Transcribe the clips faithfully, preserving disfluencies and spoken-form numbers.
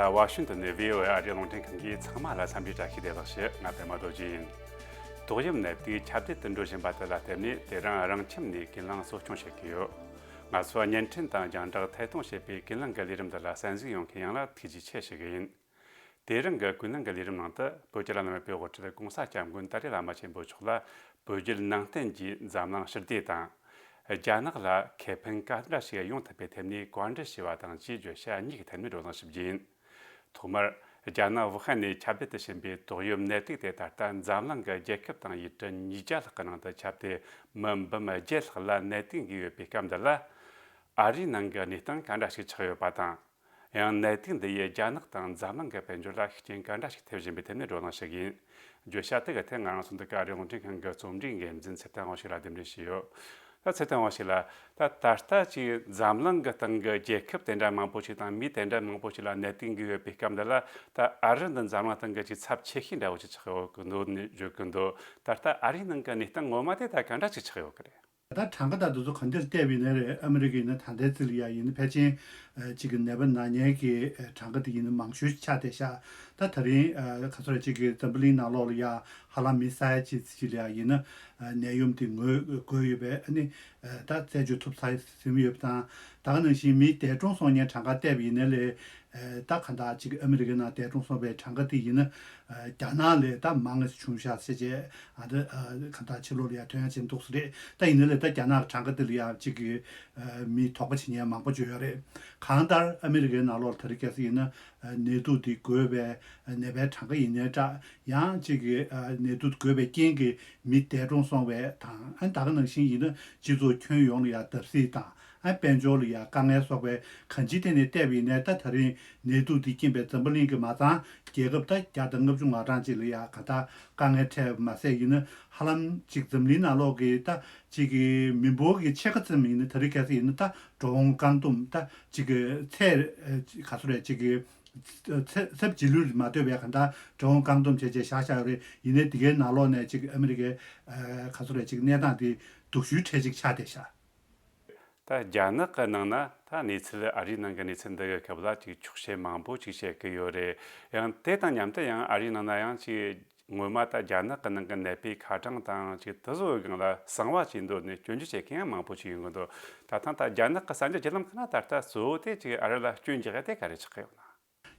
ཝ་ཤིང་ཏོན་ནས་བྷི་ཨོ་ཨེ་ཨ་རིའི་རླུང་འཕྲིན་ཁང་གིས་ཚང་མ་ལ་འཚམས་འདྲི་བཀྲ་ཤིས་བདེ་ལེགས་ཞུ། ང་པད་མ་རྡོ་རྗེ་ཡིན། ཏོག་དབྱིབས་ནད་དུག་ཁྱབ་གདལ་དུ་འགྲོ་བཞིན་པ་དེ་ལ་བརྟེན་ནས། དེ་རིང་རང་ཁྱིམ་ནས་ཀུན་གླེང་གསོ་སྐྱོང་བྱེད་ཀྱི་ཡོད། ང་ཚོ་བརྙན་འཕྲིན་དང་རྒྱང་བསྒྲགས་ཐད་གཏོང་བྱེད་པའི་ཀུན་གླེང་གི་ལས་རིམ་འདི་ལ་གསན་གཟིགས་ཡོང་མཁན་ཡོངས་ལ་ཐུགས་རྗེ་ཆེ་ཞུ་གི་ཡིན། དེ་རིང་གི་ཀུན་གླེང་གི་ལས་རིམ་ནང་དུ། བོད་ཀྱི་བླ་ན་མེད་པའི་དབུ་ཁྲིད་༸གོང་ས་༸སྐྱབས་མགོན་ཏཱ་ལའི་བླ་མ་ཆེན་པོ་མཆོག་ལ་བོད་བརྒྱུད་ནང་བསྟན་གྱི་འཛམ་གླིང་ཞི་བདེ་དང་། རྒྱ་ནག་ལ་ཁེ་ཕན་ག་འདྲ་ཞིག་ཡོང་ཐུབ་པའི་ཐད་ནས་བཀའ་འདྲི་ཞུས་པ་དང་བཅས་བརྗོད་བྱ་གཉིས་ཀྱི་ཐད་ནས་བགྲོ་གླེང་ཞུ་རྒྱུ་ཡིན། ཐོག་མར། རྒྱ་ནག་ཝུ་ཧན་ནས་ཁྱབ་གདལ་དུ་ཕྱིན་པའི་ཏོག་དབྱིབས་ནད་དུག་དེ་ད་ལྟ་འཛམ་གླིང་གི་རྒྱལ་ཁབ་དང་ཡུལ་གྲུ་ཉིས་བརྒྱ་ལྷག་གི་ནང་དུ་ཁྱབ་སྟེ། མི་འབུམ་བརྒྱད་ལྷག་ལ་ནད་དུག་འགོས་ཡོད་པའི་སྐབས་འདི་ལ། ཨ་རིའི་ནང་གི་གནས་སྟངས་ག་འདྲ་ཞིག་ཆགས་ཡོད་པ་དང་། ཡང་ནད་དུག་འདི་ཡིས་རྒྱ་ནག་དང་འཛམ་གླིང་གི་དཔལ་འབྱོར་ལ་ཤུགས་རྐྱེན་ག་འདྲ་ཞིག་ཐེབས་བཞིན་པའི་ཐད་ནས་བགྲོ་གླེང་ཞུ་གི་ཡིན། བརྗོད་བྱ་དེ་གི་ཐད་ང་རང་ཚོ་འདི་ག་ཨ་རིའི་རླུང་འཕྲིན་ཁང་གི་རྩོམ་སྒྲིག་འགན་འཛིན་ཚེ་བརྟན་དབང་ཕྱུག་ལ་གདན་འདྲེན་ཞུས་ཡོད། ད་ཚེ་བརྟན་དབང་ཕྱུག་ལགས། ད་ད་ལྟ་ཅིག་འཛམ་གླིང་གི་སྟེང་གི་རྒྱལ་ཁབ་དེ་འདྲ་མང་པོ་ཞིག་དང་མི་དེ་འདྲ་མང་པོ་ཞིག་ལ་ནད་དུག་འགོས་ཡོད་པའི་སྐབས་འདི་ལ། ད་ཨ་རི་འདི་འཛམ་གླིང་སྟེང་གི་ཅིག་ཚབས་ཆེ་ཤོས་འདྲ་བོ་ཅིག་ཆགས་ཡོད་ཀྱི་འདུག་ནས་བརྗོད་ཀྱི་འདུག་ད་ལྟ་ཨ་རིའི་ནང་གི་གནས་སྟངས་ངོ་མ་དེ་ད་ག་འདྲ་ཅིག་ཆགས་ཡོད་ཀྱི་རེད། ད་གྲངས་ཀ་དང་དེ་ཚོ་ག་འདིར་བལྟས་པ་ཡིན་ན་རེད། ཨ་མི་རི་ཀ་ཡིན་ན་ད་ལྟའི་ཚིག་ལ་ཡ་ཡིན་ན་ཕལ་ཆེར་ཨ་གཅིག་གི་ནད་པ་ན་མཁན་གྱི་ཨ་གྲངས་ཀ་དེ་ཡིན་ན་མང་ཤོས་ཆགས་བསྡད་ཤག་ད་ད་རིང་ཨ་ག་ཚོད་རེད། གཅིག་གི་འཛམ་བུ་གླིང་ནང་ལོགས་ལ་ཡ་ཧ་ལམ་མི་ས་ཡ་གཅིག་ཙམ་ཅིག་ལ་ཡ་ཡིན་ན་ཨ་ནད་ཡོམ་དེ་ངོས་འགོས་ཡོད་པའི་ཨ་ནི་ཨ་ད་རྩད་གཅོད་ཐུབ་ཚར་ཟིན་ཡོད་པ་དང་། ད་ག་ནང་བཞིན་མི་འདས་གྲོངས་སོང་མཁན་གྲངས་ཀ་བལྟས་པ་ཡིན་ན་ལས། ཨ་ད་གང་ལྟར་གཅིག་ཨ་མི་རི་ཀའི་ནང་འདས་གྲོངས་སོང་བའི་གྲངས་ཀ་དེ་ཡིན་ན། ཨ་རྒྱ་ནག་ལས་ད་མང་ང་བྱུང་ཤག་ཟེར་བྱས། ཨ་ད་ཨ་གང་ལྟར་ཕྱི་ལོགས་ལ་ཡ་ཐོན་ཡ་ཅིག་འདུག་ས་རེད། ད་ཡིན་ན་ལས་ད་རྒྱ་ནག་གི་གྲངས་ཀ་དེ་ལ་ཡ་གཅིག་གི་ཨ་མི་དོགས་པ་བྱེད་མཁན་མང་པོ་ཅིག་ཡོད་རེད། གང་ལྟར་ཨ་མི་རི་ཀའི་ནང་ལོགས་ལ་ད་རེས་གལ་སྲིད་ཡིན་ན་ཨ་ནད་དུག་དེ་འགོས་པའི་ཨ་ནད་པའི་གྲངས་ཀ་ཡིན་ནའི་འདྲ། ཡང་གཅིག་གི་ཨ་ནད་དུག་འགོས་པའི་རྐྱེན་གྱིས་མི་འདས་གྲོངས་སོང་བའི་དང་། ཨ་ད་ག་ནང་བཞིན་ཡིན་ན་སྤྱི་ཚོགས་ཁྱོན་ཡོངས་ལ་ཡ་བརྡབ་གསིག་དང་། ཨ་དཔལ་འབྱོར་ལ་ཡ་དཀའ་ངལ་སོགས་པའི་གང་ཅིའི་ཐད་ནས་བལྟས་པ་ཡིན་ནའི། ད་ད་རིང་ནད་དུག་འདི་རྐྱེན་པས་འཛམ་བུ་གླིང་གི་མ་ཚང་རྒྱལ་ཁབ་ད་བརྒྱ་དང་ལྔ་བཅུ་ང་གྲངས་ཅིག་ལ་ཡ་ག་ད་དཀའ་ངལ་འཕྲད་པ་མ་ཟད། ཡིན་ན་ཧ་ལམ་ཅིག་འཛམ་གླིང་ནང་ལོགས་ཀྱི་ད་ཅིག་གི་མི་འབོར་གྱི་ཕྱེད་ཀ་ཙམ་ཡིན་ན། ད་རེས་གལ་སྲིད་ཡིན་ན་ད་འགྲོ་འོང་བཀག་སྡོམ། ད་ཅིག་གི་ཚད་ཨ་ག་ཚོད་རེད། ཅིག་གི་ཚ་ཚབས་རྗེས་ལུས་མ་ཐོབ་པའི་ག་ད་འགྲོ་འོང་བཀག་སྡོམ་བྱས་བྱས་བཞག་བཞག་ཡོད་རེད། ཡིན་ནའི་དེ་གའི་ནང་ལོགས་ནས་ཅིག་ཨ་མི་རི་ཀའི་ཨ་ག་ཚོད་རེད། ཅིག་གནས་སྟངས་དེ་སྡུག་ཤོས་གྲས་ཅིག་ཆགས་བསྡད་ཤག་ད་རྒྱ་ནག་གི་ནང་ན་ད་གནས་ཚུལ། ཨ་རིའི་ནང་གི་གནས་ཚུལ་འདི་གི་སྐབས་ལ་ཅིག་འཁྱོག་བཤད་མང་པོ་ཅིག་བཤད་ཀྱི་ཡོད་རེད། ཡང་དེ་དང་མཉམ་དུ་ཡང་ཨ་རིའི་ནང་ན་ཡང་ཅིག་སྔོན་མ་ད་རྒྱ་ནག་གི་ནང་གི་ནད་པའི་ཁ་གྲངས་དང་ཅིག་དེ་ཚོའི་སྒང་ལ་གསང་བ་ཅིག་འདོད་ནས་སྐྱོན་བརྗོད་བྱེད་མཁན་ཡང་མང་པོ་ཅིག་ཡོང་གི་འདུག་ད་ཐེངས་ད་རྒྱ་ནག་གི་གསར་འགྱུར་བརྒྱུད་ལམ་ཁག་ན་ད་ལྟ་གཙོ་བོ་དེ་ཅིག་ཨ་རི་ལ་སྐྱོན་རྒྱག་ཡ་དེ་ག་རེ་ཆགས་ཀྱི་ཡོད་ན།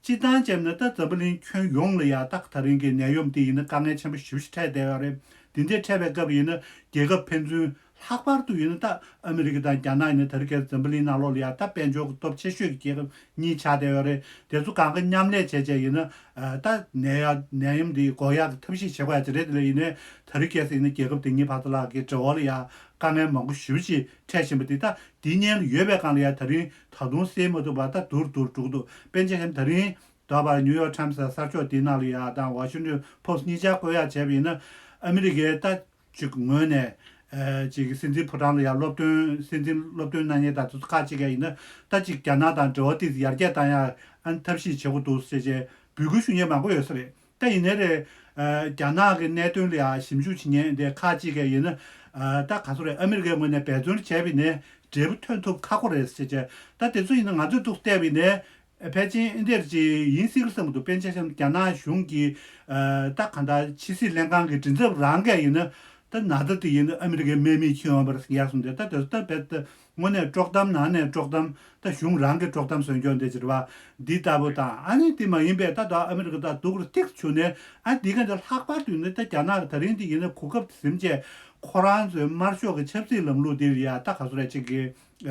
སྤྱིར་བཏང་བྱས་ན་ད་འཛམ་བུ་གླིང་ཁྱོན་ཡོངས་ལ་ཡ་ད་ད་རིང་གི་ནད་ཡོམ་དེ་ཡིན་ན་དཀའ་ངལ་ཆེན་པོ་ཞེ་པོ་ཞིག་འཕྲད་བསྡད་ཡོད་རེད། དེ་འདྲའི་འཕྲད་པའི་སྐབས་ཡིན་ན་རྒྱལ་ཁབ་ཕན་ཚུན། ལྷག་པར་དུ་ཡིན་ན་ད་ཨ་མི་རི་ཀ་དང་རྒྱ་ནག་ཡིན་ན་ད་རེས་ཀྱི་འཛམ་བུ་གླིང་ནང་ལོགས་ལ་ཡ་ད་དཔལ་འབྱོར་གྱི་སྟོབས་ཆེ་ཤོས་ཀྱི་རྒྱལ་ཁབ་གཉིས་ཆགས་བསྡད་ཡོད་རེད། དེ་ཚོ་གང་ག་མཉམ་ལས་བྱས་བྱས་ཡིན་ན་ཨ་ད་ནད་ཡ་ནད་ཡམས་འདི་འགོག་ཡག་གི་ཐབས་ཤེས་བྱེད་དགོས་ཡ་ཅིག་རེད། དེ་ལ་ཡིན་ནའི་ད་རེས་གལ་སྲིད་ཡིན་ན་རྒྱལ་ཁབ་དེ་གཉིས་བར་དུ་ལ་གི་འབྲེལ་བ་ལ་ཡ་དཀའ་ངལ་མང་པོ་ཞེ་པོ་ཅིག་འཕྲད་བཞིན་པ་འདི། ད་འདི་སྔོན་ལ་ཡོད་པའི་སྒང་ལ་ཡ་ད་རིང་ད་དུང་སེལ་མ་ཐུབ་པ་ད་སྡུག་རུ་སྡུག་རུ་འགྲོ་གི་འདུག་དཔེར་ན་ཆ་བཞག་ན་ད་རིང་ད་བར་ནིའུ་ཡོག་ཊའིམ་སི་གསར་ཤོག་འདིའི་ནང་ལ་ཡ་དང་ཝ་ཤིང་ཊོན་པོ་སི་ཊི་གཉིས་ཆ་བཀོད་ཡ་བྱས་པ་ཡིན་ན། ཨ་མི་རི་ཀའི་ད་ཅིག་ངོས་ནས་ཨ་ཅིག་སྲིད་འཛིན་ཕོ་བྲང་ལ་ཡ་སློབ་སྟོན། སྲིད་འཛིན་སློབ་སྟོན་གནང་མཁན་དང་དེ་ཚོ་ཁག་ཅིག་ག་ཡིན་ན་ད་ཅིག་རྒྱ་ནག་དང་འབྲེལ་བ་ཏོག་ཙམ་ཡར་རྒྱས་བཏང་ཡ་ཨ་ཐབས་ཤེས་བྱེད་དགོས་འདུག་ཟེར་བྱས་འབོད་སྐུལ་ཞུ་མཁན་མང་པོ་ཡོད་ས་རེད། ད་ཡིན་ནའི་རེད། ཨ་རྒྱ་ནག་གི་གནད་དོན་ལ་ཡ་ཞིབ་འཇུག་བྱེད་མཁན་དེ་ཁག་ཅིག་ག་ཡིན་ན་ཨ་ད་ག་ཚོད་རེད། ཨ་མི་རི་ཀའི་ངོས་ནས་འབད་བརྩོན་བྱས་པ་ཡིན་ནའི་འབྲས་བུ་ཐོན་ཐུབ་ཁག་པོ་རེད་ཟེར་བྱས། ད་དེ་ཚོ་ཡིན་ན་ང་ཚོས་ཏོག་ཙམ་བལྟས་པ་ཡིན་ནའི། ཕལ་ཆེར་འདིར་ཅིག་ཡིན་སྲིད་ཀྱི་བསམ་གྱི་འདུག་དཔེར་ན་ཆ་བཞག་ན་རྒྱ་ནག་གཞུང་གིས་ཨ་ད་གང་ལྟར་ཕྱི་སྲིད་ལྷན་ཁང་གི་མགྲིན་ཚབ་རང་གིས་ཡིན་ན་ད་ན་ཚ་དེ་ཡིན་ན་ཨ་མི་རི་ཀའི་དམག་མིས་འཁྱེར་ཡོང་བ་རེད་ཟེར་གསུངས་ཏེ། ད་དེ་ཚོ་ད་རྦད་དེ་དངོས་གནས་དཀྲོག་གཏམ་ནང་ནས་དཀྲོག་གཏམ། ད་གཞུང་རང་གིས་དཀྲོག་གཏམ་བཟོས་འཇོག་འདི་ཅིག་རེད་པ། འདི་ལྟ་བུ་དང་། ཨ་ནི་དེ་མ་ཡིན་པའི་ད་ད་ཨ་མི་རི་ཀ་ད་སྡུག་རུ་ཏོག་ཙམ་བྱུང་ནས། ཨ་འདི་ག་འདི་ལྷག་པར་དུ་ཡིན་ན་ད་རྒྱ་ནག་གི་ད་རིང་འདི་ཡིན་ན་གོ་སྐབས་ཟིན་བྱས་ཁོ་རང་ཚོའི་དམར་ཤོག་གི་ཆབ་སྲིད་ལམ་ལུགས་འདི་ལ་ཡ་ད་ག་ཚོད་རེད། ཅིག་གི་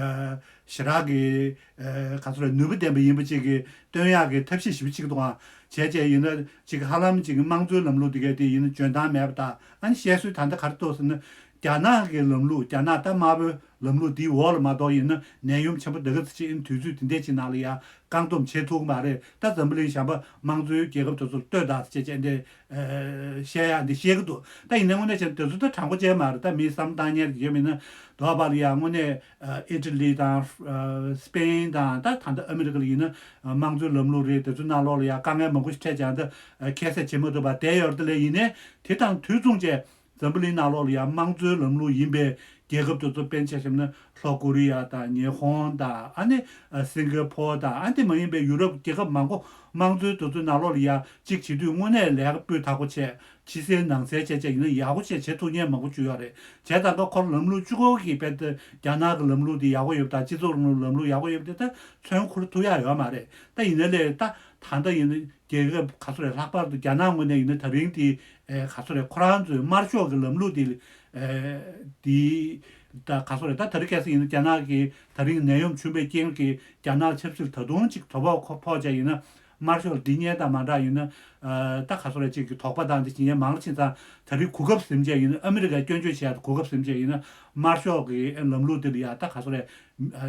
ཨ་ཞེ་དྲག་གི་ཨ་ག་ཚོད་རེད། ནུས་པ་ལྡན་པ་ཡིན་པ་ཅིག་གི་སྟོན་ཡག་གི་ཐབས་ཤེས་ཞིབ་ཅིག་འདུག་ཨང་། བྱས་བྱས་ཡིན་ན་ཅིག་ཧ་ལམ་ཅིག་དམངས་གཙོའི་ལམ་ལུགས་འདི་གའི་དེ་ཡིན་ན་འཇོན་ཐང་མེད་པ་དང་། ཨ་ནི་བཤད་སྲོལ་ད་ལྟ་ག་རེ་འདུག་ཟེར་ན། རྒྱ་ནག་གི་ལམ་ལུགས། རྒྱ་ནག་ད་དམར་པོའི་ལམ་ལུགས་འདིའི་འོག་ལ་མ་གཏོགས་ཡིན་ན་ནད་ཡོམ་ཆེན་པོ་འདི་ག་ཚོད་ཅིག་ཨིན། དུས་ཚོད་འདི་འདྲས་ཅིག་ནང་ལ་ཡ་བཀག་སྡོམ་བྱེད་ཐུབ་ཀྱི་མ་རེད། ད་འཛམ་བུ་གླིང་གཞན་པ་དམངས་གཙོའི་རྒྱལ་ཁབ་དེ་ཚོར་ལྟོས་དང་ཟེར་བྱས་འདི་ཨ་བཤད་ཡག་འདི་བཤད་ཀྱི་འདུག་ད་ཡིན་ནའི་དངོས་གནས་བྱས་ན་དེ་ཚོ་ད་དྲང་པོ་ཅིག་མ་རེད། ད་མི་བསམ་བཏང་མཁན་ཡོད་མིན་ན། དོ་བ་ལ་ཡ་དངོས་གནས་ཨ་ཨི་ཊ་ལི་དང་ཨ་སི་པེན་དང་། ད་ད་ལྟ་ཨ་མི་རི་ཀ་ལ་ཡིན་ན་ཨ་དམངས་གཙོའི་ལམ་ལུགས་རེད། དེ་ཚོའི་ནང་ལོགས་ལ་ཡ་དཀའ་ངལ་མང་པོ་ཞིག་འཕྲད་ཀྱང་ད་ཨ་ཁྱད་བསད་བྱེད་མ་ཐུབ་པ་བསྡད་ཡོད་རེད། དེ་ལས་ཡིན་ནའི་དེ་དང་དུས་མཚུངས་བྱས་འཛམ་བུ་གླིང་ནང་ལོགས་ལ་ཡ་དམངས་གཙོའི་ལམ་ལུགས་ཡིན་པའི་ རྒྱལ་ཁབ་དེ་ཚོ་དཔེར་ན་ཆ་བཞག་ན་ལྷོ་ཀོ་རི་ཡ་དང་ཉི་ཧོང་དང་ཨ་ནི་སིང་ག་ཕོར་དང་ཨ་དེ་མ་ཡིན་པའི་ཡུ་རོབ་རྒྱལ་ཁབ་མང་པོ་དམངས་གཙོའི་དེ་ཚོའི་ནང་ལོགས་ལ་ཡ་གཅིག་བྱེད་དུས་དངོས་གནས་ལས་ཀ་སྤུས་དག་པོ་བྱས། ཕྱི་གསལ་ནང་གསལ་བྱས་བྱས་ཡིན་ན་ཡག་པོ་བྱས་བྱེད་ཐུབ་མཁན་མང་པོ་བྱུང་ཡོད་རེད། བྱས་ཙང་ཀ་ཁོར་ལམ་ལུགས་གཅིག་པོ་གི་དཔེ་དེ་རྒྱ་ནག་གི་ལམ་ལུགས་དེ་ཡག་པོ་ཡོད་པ་དང་སྤྱི་ཚོགས་རིང་ལུགས་ལམ་ལུགས་ཡག་པོ་ཡོད་པ་དེ་ད་མཚོན་ཁུར་ཐུབ་ཡག་ཡོད་མ་རེད། ད་ཡིན་ན་ལས་ད་ད་ལྟ་ཡིན་ན་རྒྱལ་ཁབ་ག་ཚོད་རེད། ལྷག་པར་དུ་རྒྱ་ནག་ངོས་ནས་ཡིན་ན་ད་རིང་དེ་ཨེ་ག་ཚོད་རེད། ཁོ་རང་ཚོའི་དམར་ཤོག་གི་ལམ་ལུགས་དེ་ཨེ་དེ་ད་ག་ཚོད་རེད། ད་ད་རིང་ཁ་སང་ཡིན་ན་རྒྱ་ནག་གི་ད་རིང་ནད་ཡམས་བྱུང་བའི་རྐྱེན་གྱིས་རྒྱ་ནག་ཆབ་སྲིད་ད་དུང་ཅིག་དོ་ཕོག་ཁོ་ཕོག་བྱས་ཡིན་ན། དམར་ཤོག་འདི་གཉེན་དང་མ་འདྲ་ཡིན་ན། ཨ་ད་ག་ཚོད་རེད། ཅིག་གི་དོགས་པ་དང་འདི་བྱེད་མཁན་མང་ཕྱིན་ཙང་ད་རེས་གོ་སྐབས་ཟིན་བྱས་ཡིན་ན། ཨ་མི་རི་ཀ་སྐྱོན་བརྗོད་བྱེད་ཡག་གོ་སྐབས་ཟིན་བྱས་ཡིན་ན། དམར་ཤོག་གི་ལམ་ལུགས་འདི་ལ་ཡ་ད་ག་ཚོད་རེད།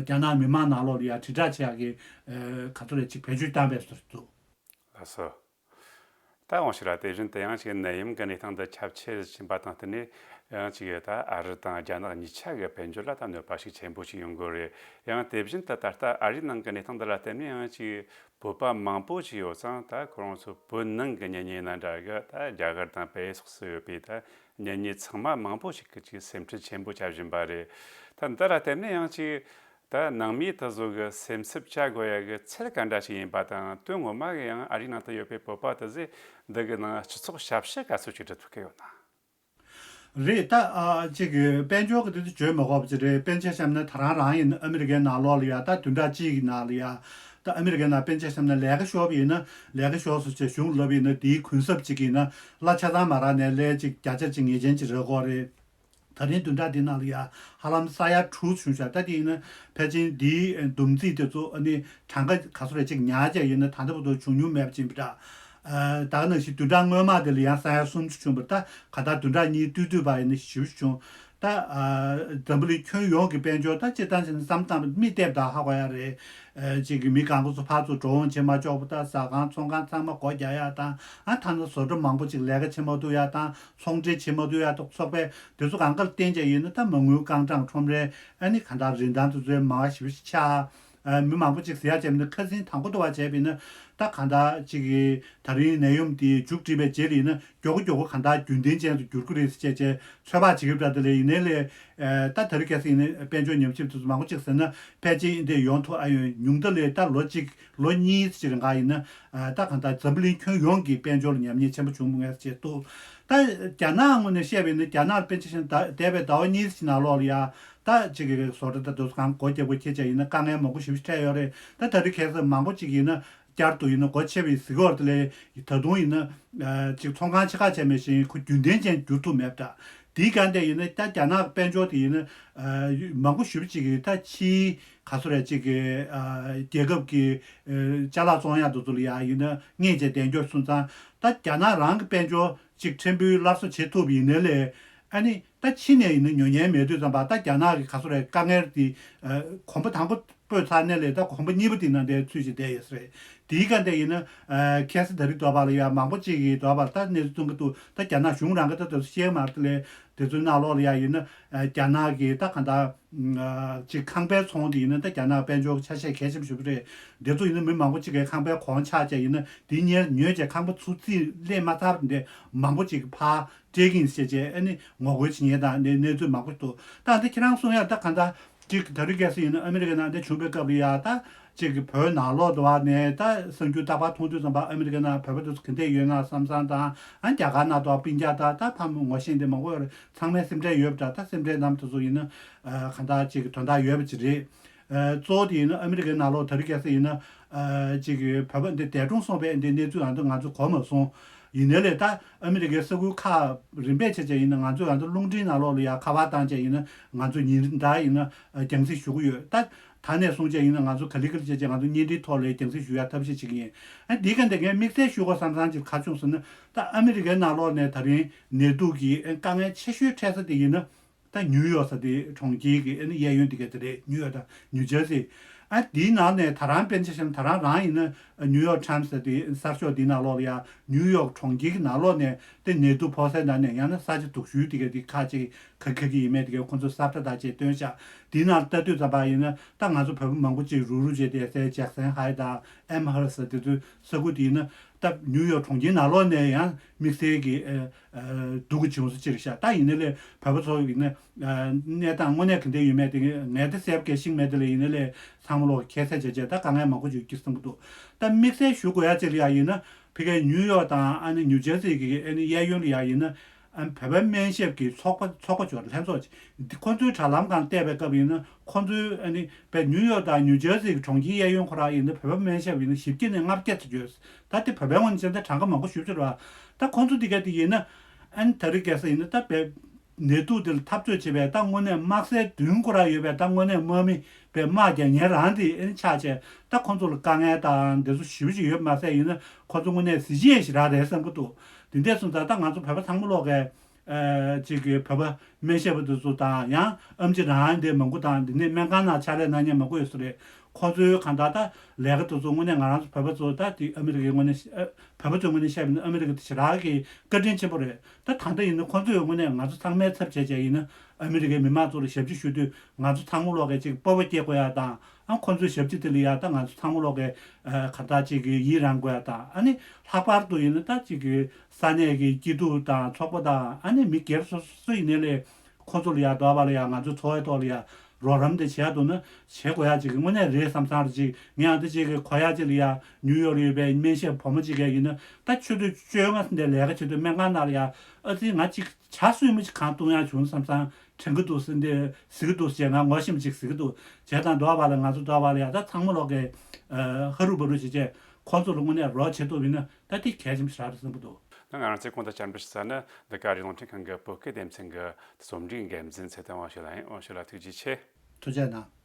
རྒྱ་ནག་མི་མང་ནང་ལོགས་ལ་ཡ་དྲིལ་བསྒྲགས་བྱེད་ཡག་གི་ག་ཚོད་རེད། ཅིག་བེད་སྤྱོད་བཏང་བས་ཟེར་འདུག་ལགས་སོ། ད་འོང་ཞིག་ལ་དེ་བཞིན་དུ་ཡང་ཅིག་ནད་ཡམས་ཀྱི་གནས་སྟངས་འདི་ཁྱབ་ཆེ་ཕྱིན་པ་དང་བསྟུན་ནས། ཡང་ཅིག་ད་ཨ་རི་དང་རྒྱ་ནག་གཉིས་ཆ་གི་དཔལ་འབྱོར་ལ་ད་གནོད་པ་ཞིག་ཆེན་པོ་ཞིག་ཡོང་གི་རེད། ཡང་དེ་བཞིན་དུ་ད་ལྟ་ཨ་རིའི་ནང་གི་གནས་སྟངས་འདི་ལ་བལྟས་ནས་ཡང་ཅིག་བོད་པ་མང་པོ་ཞིག་ཡོད་ཙང་། ད་ཁོ་རང་ཚོ་བོད་ནང་གི་གཉེན་ཉེ་ཡིན་ན་འདྲ་གི། ད་རྒྱ་གར་དང་བལ་ཡུལ་སོགས་སུ་ཡོད་པའི་ད་གཉེན་ཉེ་ཚང་མ་མང་པོ་ཞིག་གིས་ཅིག་སེམས་ཁྲལ་ཆེན་པོ་བྱ་བཞིན་པ་རེད། ད་འདི་ལ་བརྟེན་ནས་ཡང་ཅིག་ད་ནང་མིའི་དེ་ཚོ་གི་སེམས་འཚབ་བྱ་དགོས་ཡ་གི་ཚད་ག་འདྲ་ཞིག་ཡིན་པ་དང་། དོན་ངོ་མ་གི་ཡང་ཨ་རིའི་ནང་དུ་ཡོད་པའི་བོད་པ་དེ་ཚོས་འདི་གི་ནང་སྤྱི་ཚོགས་ཞབས་ཕྱི་ག་ཚོད་ཅིག་སྒྲུབ་ཐུབ་ཀྱི་ཡོད་ན། རེད། ད་ཨ་ཅིག་གི་དཔལ་འབྱོར་གི་དེ་ཚོ་བརྗོད་མི་དགོས་པ་ཅིག་རེད། དཔེར་ན་ཆ་བཞག་ན་ད་རང་རང་ཡིན་ན་ཨ་མི་རི་ཀའི་ནང་ལོགས་ལ་ཡ་ད་བདུན་ཕྲག་གཅིག་གི་ནང་ལ་ཡ། ད་ཨ་མི་རི་ཀའི་ནང་དཔེར་ན་ཆ་བཞག་ན་ལས་ཀ་ཤོར་བ་ཡིན་ན། ལས་ཀ་ཤོར་སོང་བྱས་གཞུང་ལབ་ཡིན་ན། དེའི་གུན་གསབ་ཅིག་ཡིན་ན་གླ་ཆ་ཚང་མ་རག་ནས་ལས་ཅིག་བརྒྱ་ཆ་ཅིག་ངེས་ཅན་ཅིག་རག་གི་རེད། ད་རིང་བདུན་ཕྲག་འདི་ནང་ལ་ཡ་ཧ་ལམ་ས་ཡ་དྲུག་བྱུང་ཤག་ད་དེ་ཡིན་ན་ཕལ་ཆེར་འདིའི་བསྡོམས་རྩིས་དེ་ཚོ་ཨ་ནི་གྲངས་ཀ་ག་ཚོད་རེ་ཅིག་ཉར་བྱས་ཡིན་ན་ད་ལྟ་བར་དུ་བྱུང་མྱོང་མེད་པ་ཅིག་ཡིན་པ་འདྲ། ཨ་ད་ག་ནང་བཞིན་བདུན་ཕྲག་སྔོན་མ་དེ་ལ་ཡང་ས་ཡ་སུམ་ཅུ་བྱུང་བ། ད་ག་ད་བདུན་ཕྲག་གཉིས་སྟོད་སྟོད་པ་ཡིན་ན་བཞི་བཅུ་བྱུང་། ད་ཨ་འཛམ་བུ་གླིང་ཁྱོན་ཡོངས་ཀྱི་དཔལ་འབྱོར་ད་སྤྱིར་བཏང་བྱས་ན་བསམ་བཏང་མི་བལྟས་པ་དང་ཧ་གོ་ཡ་རེད། ཨ་ཅིག་གི་མི་གང་ག་ཚོ་ཕར་ཚུར་འགྲོ་འོང་བྱེད་མ་ཆོག་པ། ད་ཟ་ཁང་ཚོང་ཁང་ཚང་མ་སྒོ་རྒྱག་ཡ་དང་། ཨ་ཐ་ན་བཟོ་གྲྭ་མང་པོ་ཅིག་ལས་ཀ་བྱེད་མ་ཐུབ་ཡ་དང་། ཚོང་འབྲེལ་བྱེད་མ་ཐུབ་ཡ་དང་། ཚོགས་པས་དེ་ཚོ་གང་ག་ལ་བརྟེན་བྱས་ཡིན་ན་ད་མ་དངུལ་རྐང་གྲངས་ཁྲོམ་རའི་ཨ་ནི་གང་ལྟར་རིན་ཐང་དེ་ཚོའི་མང་བ་ཞེ་པོ་ཅིག་ཆག་ཨ་མི་མང་པོ་ཅིག་ཟ་ཡ་བྱས་པ་ཡིན་ན། ཁ་སེང་དང་པོ་དུ་བ་བྱས་པ་ཡིན་ན་ད་གང་ལྟར་ཅིག་གི་ད་རིང་ནད་ཡམས་དེ་མཇུག་སྒྲིལ་བའི་རྗེས་ལ་ཡིན་ན་མགྱོགས་པོ་མགྱོགས་པོ་གང་ལྟར་རྒྱུན་ལྡན་ཅན་དུ་འགྱུར་གི་རེད་ཟེར་བྱས་བྱས་ཚོད་དཔག་བྱེད་ཀྱི་ཡོད་པ་འདྲ། དེ་ལས་ཡིན་ནའི་ལས་ཨ་ད་ད་རིང་ཁ་སེང་ཡིན་ན་དཔལ་འབྱོར་ཉམས་ཞིབ་དེ་ཚོ་མང་པོ་ཅིག་ཟེར་ན་ཕལ་ཆེར་འདི་ཡོང་ཐུབ་ཨ་ཡོང་ཉུང་མཐའ་ལས་ད་ལོ་གཅིག་ལོ་གཉིས་ཅིག་རིང་ག་ཡིན་ན། ཨ་ད་གང་ལྟར་འཛམ་བུ་གླིང་ཁྱོན་ཡོངས་ཀྱི་དཔལ་འབྱོར་ལ་ཉམས་ཉེས་ཆེན་པོ་བྱུང་མི་ངེས་ཅེས་འདུག་ད་རྒྱ་ནག་ངོས་ནས་བཤད་པ་ཡིན་ན། རྒྱ་ནག་ལ་དཔེར་ན་ཆ་བཞག་ན་ད་འདས་པའི་ཟླ་བ་གཉིས་ཀྱི་ནང་ལོགས་ལ་ཡ་ད་ཅིག་གི་བཟོ་གྲྭ་ད་དུ་གང་སྒོ་རྒྱག་དགོས་ཁྱེད་ཅག་ཡིན་ན་དཀའ་ངལ་མང་པོ་ཞེ་པོ་ཅིག་འཕྲད་ཡོད་རེད། ད་ད་རེས་ཁ་སང་མང་པོ་ཅིག་ཡིན་ན་བསྐྱར་དུ་ཡིན་ན་སྒོ་ཕྱེ་བའི་གཟིགས་སྐོར་དེ་ལས་ད་དུང་ཡིན་ན་ཅིག་ཚོང་ཁང་ཆེ་ཁག་ཆེ་མེད་བཞིན་ཁོ་རྒྱུན་ལྡན་ཅན་འགྱུར་ཐུབ་མེད་པ་འདྲ། དེའི་སྒང་དེ་ཡིན་ན་ད་རྒྱ་ནག་དཔལ་འབྱོར་དེ་ཡིན་ན་མང་པོ་ཞེ་པོ་ཅིག་གིས་ད་ཕྱིའི་ག་ཚོད་རེད་ཅིག་གི་རྒྱལ་ཁབ་ཀྱི་ཅ་ལག་བཙོང་ཡག་དེ་ཚོ་ལ་ཡ་ཡིན་ན་སྔས་བཅས་གདན་འཇོག་སོང་ཙང་། ད་རྒྱ་ནག་རང་གི་དཔལ་འབྱོར་ཅིག་ཕྲན་བུ་སླར་གསོ་བྱེད་ཐུབ་ཡིན་ནའི་ལས། ཨ་ནི་ད་ཕྱི་ནས་ཡིན་ན་ཉོ་མཁན་མེད་དུས་ཙམ་པ་ད་རྒྱ་ནག་གི་ག་ཚོད་རེད་དཀའ་ངལ་དེ་གོམ་པ་དང་པོ་སྤོས་ཚར་ནའི་ལས་ད་གོམ་པ་གཉིས་པ་དེ་ནང་དེ་ཚུད་ཅིག་བསྡད་ཡོད་ས་རེད། དེའི་སྒང་དེ་ཡིན་ན་ཁ་སང་ད་རིང་དོ་བ་ལ་ཡ་མང་པོ་ཅིག་གིས་དོ་བ་ལ་ད་གནས་ཚུལ་ཐོན་གྱི་འདུག་ད་རྒྱ་ནག་གཞུང་རང་གིས་ད་དེ་ཚོ་བཤད་མ་རེད་དེ་ལས། དེ་ཚོའི་ནང་ལོགས་ལ་ཡ་ཡིན་ན་རྒྱ་ནག་གི་ད་གང་ལྟར་ཅིག་ཁང་པའི་ཚོང་དེ་ཡིན་ན་ད་རྒྱ་ནག་དཔལ་འབྱོར་གྱི་ཆ་ཤས་གལ་ཆེན་པོ་ཞིག་རེད། འདི་ཚོ་ཡིན་ན་མི་མང་པོ་ཅིག་གིས་ཁང་པའི་གོང་ཆག་བྱས་ཡིན་ན་དེ་གཉེར་ཉོས་བྱས་ཁང་པ་ཚུར་རྩིས་ལེན་མ་ཚར་བ་འདི་མང་པོ་ཅིག་གིས་ཕར་སྤྲད་ཀྱི་ཡིན་ཞེས་བྱས་ཨ་ནི་ངོ་རྒོལ་བྱེད་མཁན་དང་གནས་གནས་ཚུལ་མང་པོ་འདུག་ད་འདི་ཁྱེད་རང་གསུང་ཡ་ད་གང་ལྟར་ཅིག་ད་རེས་ཁ་སང་ཡིན་ན་ཨ་མི་རི་ཀའི་ནང་འདི་བྱུང་བའི་སྐབས་ལ་ཡ་ད་ཅིག་གི་བོད་ནང་ལོགས་དུ་བ་ནས་ད་གསར་འགྱུར་རྟག་པར་མཐོང་དུས་ཙམ་པ་ཨ་མི་རི་ཀའི་ནང་བོད་པ་དེ་ཚོ་ག་འདྲས་ཡོད་ན་བསམ་བསམ་དང་། ཨ་རྒྱ་གར་ནང་དུ་བ་སྤུན་ཀྱག་དང་ད་ཕ་མ་ངོ་ཤེས་འདི་མང་པོ་ཡོད་རེད། ཚང་མའི་སེམས་ཁྲལ་ཡོད་པ་འདྲ། ད་སེམས་ཁྲལ་གནང་དེ་ཚོ་ཡིན་ན་གང་ལྟར་ཅིག་གི་དོན་དག་ཡོད་པ་ཅིག་རེད། གཙོ་བོ་དེ་ཡིན་ན་ཨ་མི་རི་ཀའི་ནང་ལོགས་ད་རེས་ཁ་སང་ཡིན་ན་ཅིག་གི་བོད་པ་འདི་འདས་གྲོངས་སོང་བའི་འདི་གནས་ཚུལ་ཨ་འདི་ང་ཚོ་གོ་མ་སོང་། ཡིན་ནའི་ལས་ད་ཨ་མི་རི་ཀའི་ས་ཁུལ་ཁག་རིམ་པས་བྱས་བྱས་ཡིན་ན་ང་ཚོ་ཨ་འདི་རླུང་འཕྲིན་ནང་ལོགས་ལ་ཡ་ཁ་པར་བཏང་བྱས་ཡིན་ན་ང་ཚོ་ཉིན་ལྟར་ཡིན་ན་རྒྱང་སྲིང་ཞུ་གི་ཡོད། ད་ད་ནས་བཟུང་བྱས་ཡིན་ན་ང་ཚོ་ག་ལེ་ག་ལེ་བྱས་བྱས་ང་ཚོ་བརྙན་འཕྲིན་ཐོག་ལ་རྒྱང་སྲིང་ཞུ་ཡ་ཐབས་ཤེས་བྱེད་ཀྱི་ཡིན། ཨ་འདི་ག་འདི་ངས་དམིགས་བསལ་ཞུ་དགོས་བསམ་བསམ་ཅིག་ག་བྱུང་ཟེར་ན། ད་ཨ་མི་རི་ཀའི་ནང་ལོགས་ནས་ད་རིང་ནད་དུག་གི་དཀའ་ངལ་ཆེ་ཤོས་འཕྲད་ས་དེ་ཡིན་ན། ད་ཉིའུ་ཡོག་ཟེར་དེ་གྲོང་ཁྱེར་གྱི་ཨ་ནི་གཡས་གཡོན་དེ་ག་དེ་རེད། ཉིའུ་ཡོག་དང་ནིའུ་ཇར་སི། ཨ་དེའི་ནང་ནས་ད་རང་དཔེར་ན་ཆ་བཞག་ན་ད་རང་རང་ཡིན་ན་ནིའུ་ཡོག་ཊའིམ་སི་ཟེར་དེ་གསར་ཤོག་དེའི་ནང་ལོགས་ལ་ཡ་ནིའུ་ཡོག་གྲོང་ཁྱེར་གྱི་ནང་ལོགས་ནས་དེ་ནད་དུག་ཕོག་སའི་ནང་ནས་ཡང་ན་ས་ཆ་སྡུག་ཤོས་དེ་ག་དེ་ཁག་ཅིག་ག་ག་གི་ཡིན་མེད་དེ་ག་ཁོང་ཚོས་ས་བཀྲ་དག་ཅིག་བཏོན་ཤག་དེའི་ནང་ལ་ལྟ་དུས་ཙམ་པ་ཡིན་ན་ད་ང་ཚོ་བོད་པ་མང་པོ་ཅིག་རུག་རུག་བྱས་ཏེ་སའི་ཇེག་སན་ཧའེ་དང་ཨེམ་ཧར་སི་དེ་ཚོའི་ས་ཁུལ་དེ་ཡིན་ན། ད་ནིའུ་ཡོག་གྲོང་ཁྱེར་ནང་ལོགས་ནས་ཡང་དམིགས་བསལ་གྱི་ཨ་ཨ་སྡུག་གི་བྱུང་ས་ཅིག་རེད་ཤག་ད་ཡིན་ནའི་ལས་བོད་པ་ཚོ་ཡིན་ན་ཨ་གནས་སྟངས་དངོས་གནས་ག་འདྲ་ཡོད་མེད་དེ་ངས་དེ་གསལ་པོ་ཤེས་ཀྱི་མེད་དེ་ལས་ཡིན་ནའི་ལས་ཚང་མ་ལོག་ཁྱད་བསད་བྱས་བྱས་ད་དཀའ་ངལ་མང་པོ་ཡོད་ཀྱི་བསམ་གྱི་འདུག་ད་དམིགས་བསལ་ཞུ་དགོས་ཡ་ཅིག་ལ་ཡ་ཡིན་ན་ཕ་གིའི་ནིའུ་ཡོག་དང་ཨ་ནི་ནིའུ་ཇར་སི་གི་ཨ་ནི་གཡས་གཡོན་ལ་ཡ་ཡིན་ན། ཨ་ནི་བོད་པ་སྨན་ཞབས་ཀྱི་ཚོགས་པ་ཚོགས་པ་ཅིག་ལྷན་ཚོགས་ཅིག་འདི་ཁོ་ཚོའི་དྲ་ལམ་སྒང་བལྟས་པའི་སྐབས་ཡིན་ན་ཁོ་ཚོའི་ཨ་ནི་བས་ནིའུ་ཡོག་དང་ནིའུ་ཇར་སི་གི་གྲོང་ཁྱེར་གཡས་གཡོན་ཁོ་རང་ཡིན་ན་བོད་པ་སྨན་ཞབས་ཡིན་ན་བཞི་བརྒྱ་ནས་ལྔ་བརྒྱ་ཙམ་ཡོད། ད་དེ་བོད་པའི་ངོས་ནས་བྱས་ན་ད་གྲངས་ཀ་མང་པོ་ཞེ་པོ་ཅིག་རེད་བ། ད་ཁོ་ཚོ་འདི་ག་དེ་ཡིན་ན་ཨ་ནི་ད་རེས་ཁ་སང་ཡིན་ན་ད་བས་ནད་དུག་དེ་ལ་འཐབ་རྩོད་བྱེད་པའི་ད་དངོས་གནས་དམག་སའི་མདུན་ཁོ་རང་ཡོད་པའི་ད་དངོས་གནས་དམག་མི་པའི་དམག་རྒྱག་མཁན་རང་དེ་ཨ་ནི་ཆགས་བྱས་ད་ཁོ་ཚོ་ལ་དཀའ་ངལ་དང་དེ་ཚོ་ཞེ་པོ་ཅིག་ཡོད་མ་ཟད་ཡིན་ན་ཁོ་ཚོ་དངོས་གནས་གཟི་བརྗིད་ཞེ་དྲག་རེད་བསམ་གྱི་འདུག་དེ་འདྲ་སོང་ཙང་ད་ང་ཚོ་བོད་པ་ཚང་མ་ལོག་གིས་ཨ་ཅིག་གི་བོད་པ་སྨན་ཞབས་པ་དེ་ཚོ་དང་ཡང་ཨེམ་ཆི་རང་དེ་མང་པོ་དང་འདི་ནས་སྨན་ཁང་ནང་ཕྱག་ལས་གནང་མཁན་མང་པོ་ཡོད་ས་རེད། ཁོ་ཚོའི་གང་ལྟར་ད་ལས་ཀ་དེ་ཚོ་དངོས་གནས་ང་རང་ཚོ་བོད་པ་ཚོ་ད་དེ་ཨ་མི་རི་ཀའི་དངོས་གནས་ཨ་བོད་པ་ཚོའི་དངོས་གནས་བཤད་པ་ཡིན་ན་ཨ་མི་རི་ཀ་དེ་ཞེ་དྲག་གི་བཀའ་དྲིན་ཆེན་པོ་རེད། ད་ད་ལྟ་ཡིན་ན་ཁོ་ཚོས་དངོས་གནས་ང་ཚོ་ཚང་མའི་ཚབ་བྱས་བྱས་ཡིན་ན་ཨ་མི་རི་ཀའི་མི་མང་ཚོ་ལ་ཞབས་ཕྱི་ཞུ་དུས་ང་ཚོ་ཚང་མ་ལོག་གིས་ཅིག་སྤོབས་པ་སྐྱེ་དགོས་ཡ་དང་ཨ་ཁོ་ཚོའི་ཞབས་ཕྱི་དེ་ལ་ཡ་ད་ང་ཚོ་ཚང་མ་ལོག་གིས་ཨ་གང་ལྟར་ཅིག་གི་ཡི་རང་དགོས་ཡ་དང་ཨ་ནི་ལྷག་པར་དུ་ཡིན་ན་ད་ཅིག་གི་ས་གནས་ཀྱི་སྐྱིད་སྡུག་དང་ཚོགས་པ་དང་ཨ་ནི་མི་སྒེར་སོ་སོ་ཡིན་ནའི་ལས་ཁོ་ཚོ་ལ་ཡ་འདོད་པ་ལ་ཡ་ང་ཚོའི་འཚོ་བའི་ཐོག་ལ་ཡ་རོགས་རམ་དེ་བྱས་འདུག་ན་བྱེད་དགོས་ཡ་ཅིག་གི་དངོས་གནས་རེད་བསམ་བསམ་རེད་ཅིག་ངས་ཨ་འདི་ཅིག་གི་གོ་ཡ་ཅིག་ལ་ཡ་ནིའུ་ཡོག་ལ་ཡོད་པའི་སྨན་ཞབས་བུ་མོ་ཅིག་ག་ཡིན་ན་ད་ཆུ་ཚོད་བཅོ་ལྔ་ཟིན་དེ་ལས་ཀ་བྱེད་དུས་སྨན་ཁང་ནང་ལ་ཡ་ཨ་ཙི་ང་ཅིག་ཇ་སུས་མི་ཅིག་གང་བཏུང་ཡ་བྱུང་བསམ་བསམ་དྲན་གི་འདུག་ཟེར་འདི་ཟེར་གི་འདུག་ཟེར་ང་ངོ་ཤེས་མི་ཅིག་ཟེར་གི་འདུག་བྱས་དང་འདོད་པ་ལ་ང་ཚོ་འདོད་པ་ལ་ཡ་ད་ཚང་མ་ལོག་གི་ཧ་རུ་བ་རུ་བྱེད་བྱས་ཁོ་ཚོ་ལ་དངོས་གནས་རོགས་བྱེད་ཐུབ་ཡིན་ན་ད་དེ་གལ་ཆེན་པོ་ཞེ་དྲག་རེད་བསམ་གི་འདུག་ད་ང་རང་ཚོས་གོང་དུ་བཅར་འདྲི་ཞུ་ས་ནི་འདི་ག་རི་ལུང་འཕྲིན་ཁང་གི་བོད་སྐད་སྡེ་ཚན་གྱི་རྩོམ་སྒྲིག་འགན་འཛིན་ཚེ་བརྟན་དབང་ཕྱུག་ལགས་ཡིན། དབང་ཕྱུག་ལགས་ཐུགས་རྗེ་ཆེ། ཐུགས་རྗེ་གནང་།